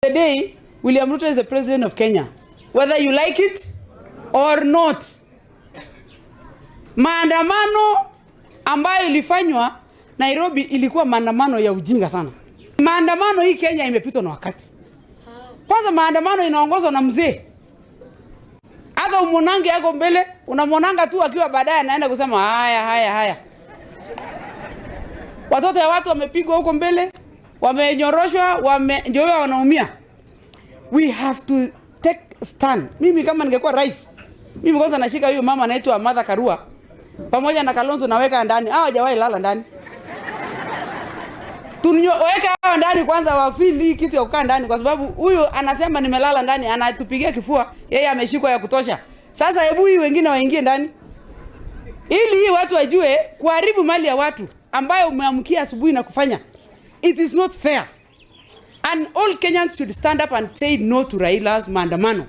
The day, William Ruto is the president of Kenya, whether you like it or not. Maandamano ambayo ilifanywa Nairobi ilikuwa maandamano ya ujinga sana. Maandamano hii Kenya imepitwa na wakati. Kwanza maandamano inaongozwa na mzee. Hata umonange yako mbele, unamwonanga tu akiwa baadaye anaenda kusema haya haya haya. Watoto ya watu wamepigwa huko mbele, wamenyoroshwa, ndio wanaumia. We have to take stand. Mimi kama ningekuwa rais, mimi kwanza nashika huyo mama anaitwa Martha Karua pamoja na Kalonzo naweka ndani. Hao hawajawahi lala ndani. Tuweke hao ndani kwanza wafeel hii kitu ya kukaa ndani, kwa sababu huyu anasema nimelala ndani, anatupigia kifua, yeye ameshikwa ya kutosha. Sasa hebu hii wengine waingie ndani ili hii watu wajue kuharibu mali ya watu ambayo umeamkia asubuhi na kufanya. It is not fair. And all Kenyans should stand up and say no to Raila's maandamano.